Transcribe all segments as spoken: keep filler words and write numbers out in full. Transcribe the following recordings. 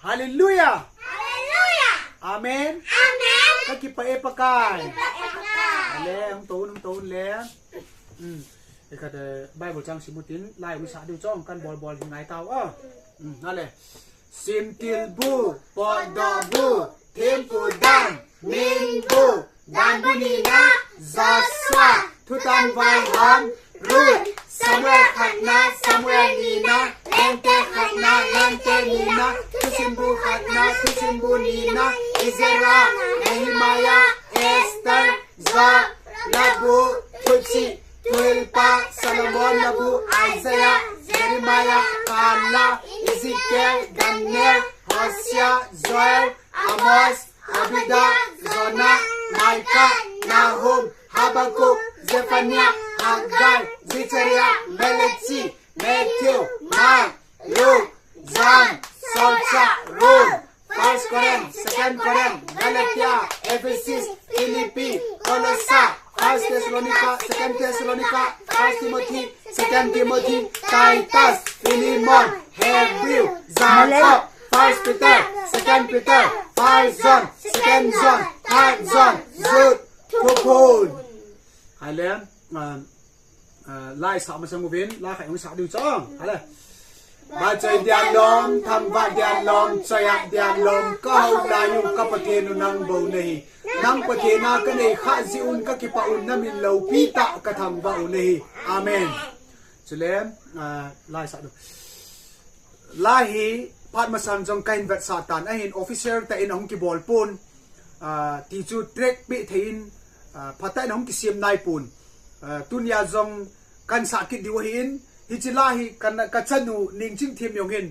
Hallelujah. Hallelujah. Amen. Amen. Kakipah e Pakai. Kakipah e Pakai. Ale, hung tou un, hung tou un le. Hmm. Ikhat, eh, Bible chang sim utin, lai hung sah diu chong, kan bol bol hi ngai tau, ah. Hmm, ale. Simtilbu, potdohbu, thempu dam, minbu, danbu nina, Joshua, thutan vaihom, Ruth, Samuel khatna, Samuel nina, Lengte khatna, Lengte nina, thusimbu khatna, thusimbu nina, Ezra, Nehemiah, Esther, Job, Labu, Thuchih, Thuhilpa, Solomon, Labu, Isaiah, Jeremiah, Kala, Ezekiel, Daniel, Hosea, Joel, Amos, Obadiah, Jonah, Micah, Nahum, Habakkuk, Zephaniah, Haggai, Zechariah, Malachi, Matthew, Mark, Luke, John, Solchah, Rome, First Corinth, Second Corinth, Galatia, Ephesus, Philippi, Colossae, First Thessalonica, Second Thessalonica, First Timothy, Second Timothy, Titus, Philemon, Hebrew, Jacob, First Peter, Second Peter, First John, Second John, Third John, Jude, Thuphon. Hallelujah. Ah, lai sah masang uvin, la khai hung sah diu chong. Ale. Ba choi dia lom, thangvah dia lom, choi a dia lom, ka hou lai u ka Pathen u nang bou nahi. Nang Pathen a ka nei khah jeh un ka kipah un, na min loupi tah ka thangvah u nahi. Amen. Chule, ah, lai sah diu. La hi phat masang jong kahin vetsah tan ahin, official tah in ahung kibol pon, ah, ti chu track peh thei in, ah, phatah in ahung kisem nai pon. Ah, tunia jong kahin sah kit diu ahin, hiche la hi ka, ka chanu Ningchingthem jong hin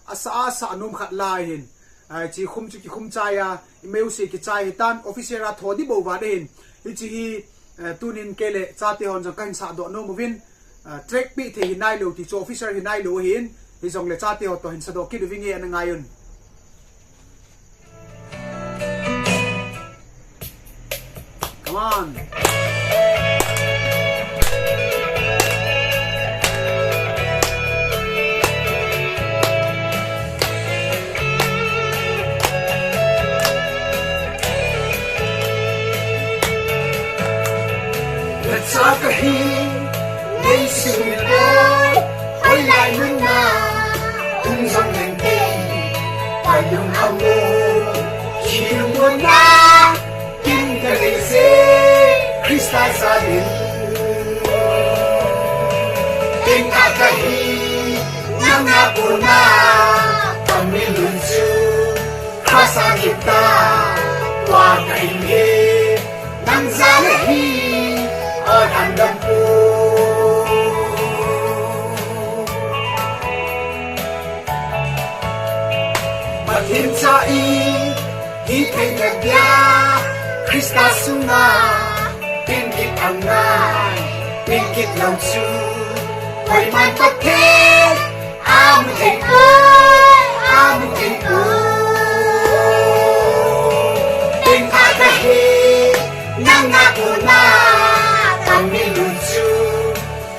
asah, asah nom khat la ahin. Ah, hiche khum chu kikhum chai a, i music kichai hitan, official a tho ding bou vat ahin. Hiche hi, ah, tunin kei le chate hon jong kahin sah doh nom uvin, ah, track peh thei hi nailou ti chu official hi nailou ahin, hijongle chate ho toh hin sadoh kit uvin nge ana ngai un. Come on. Nacha kahi, nei sumil boi, hoilai mun na, um jong leng tei, palung amo, kilung mun na, kin ka lei se, Krista jalin. Kin ka kahi, nang na kona, kami lun chu, Krista kita, wa ka in he, Nang jal ahi, o lhandampu. Pathen cha i, hithei na dia, Krista sunga, tin kit angai, tin kit lou chu, hoiman Pathen, Amu thei poi, amu thei poi. Pen pha kahi, nang na kona, kami lun chu,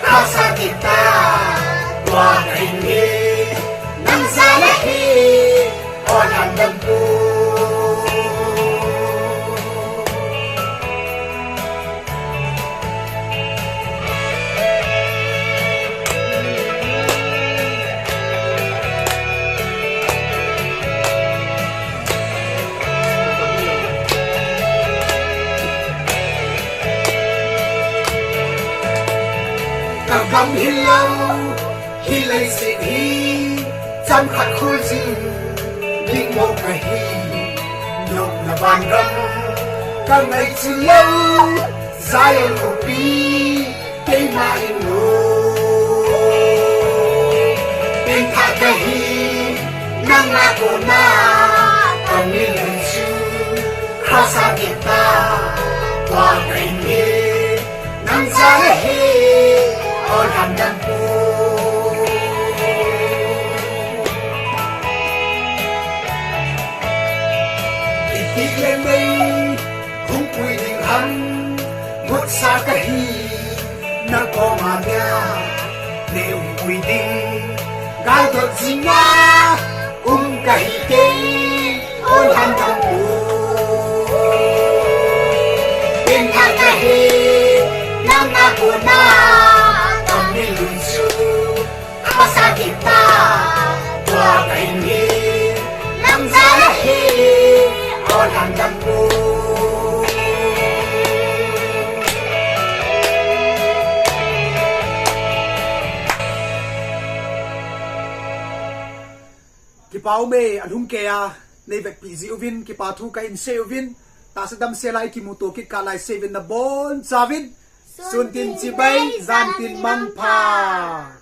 khasa kita, tua kahi, nang jal ahi, o lhandampu. Ka gam hilou, hi leiset hi, chomkhat khol jing, ding mo kahi, nopna van gam, ka ngai chu lou, Zion khopi, keima in lou. Pen pha kahi, nang na kona, kami lun chu, khasa kita, tua kahi, nang jal ahi, o lhandampu. Iti le mei, hung pui ding ham, mutsa kahi, na koma nia, nei hung pui ding, gal dot jinga, um kahi kei. Kipa ume, alhum keiya nei vetpi jiuvin, kipa thu kahin sei uvin, tahsa damsel a ikimuto kit kah lai seiyuvin nabonchauvin. Sun tin chibai, jan tin mangpha.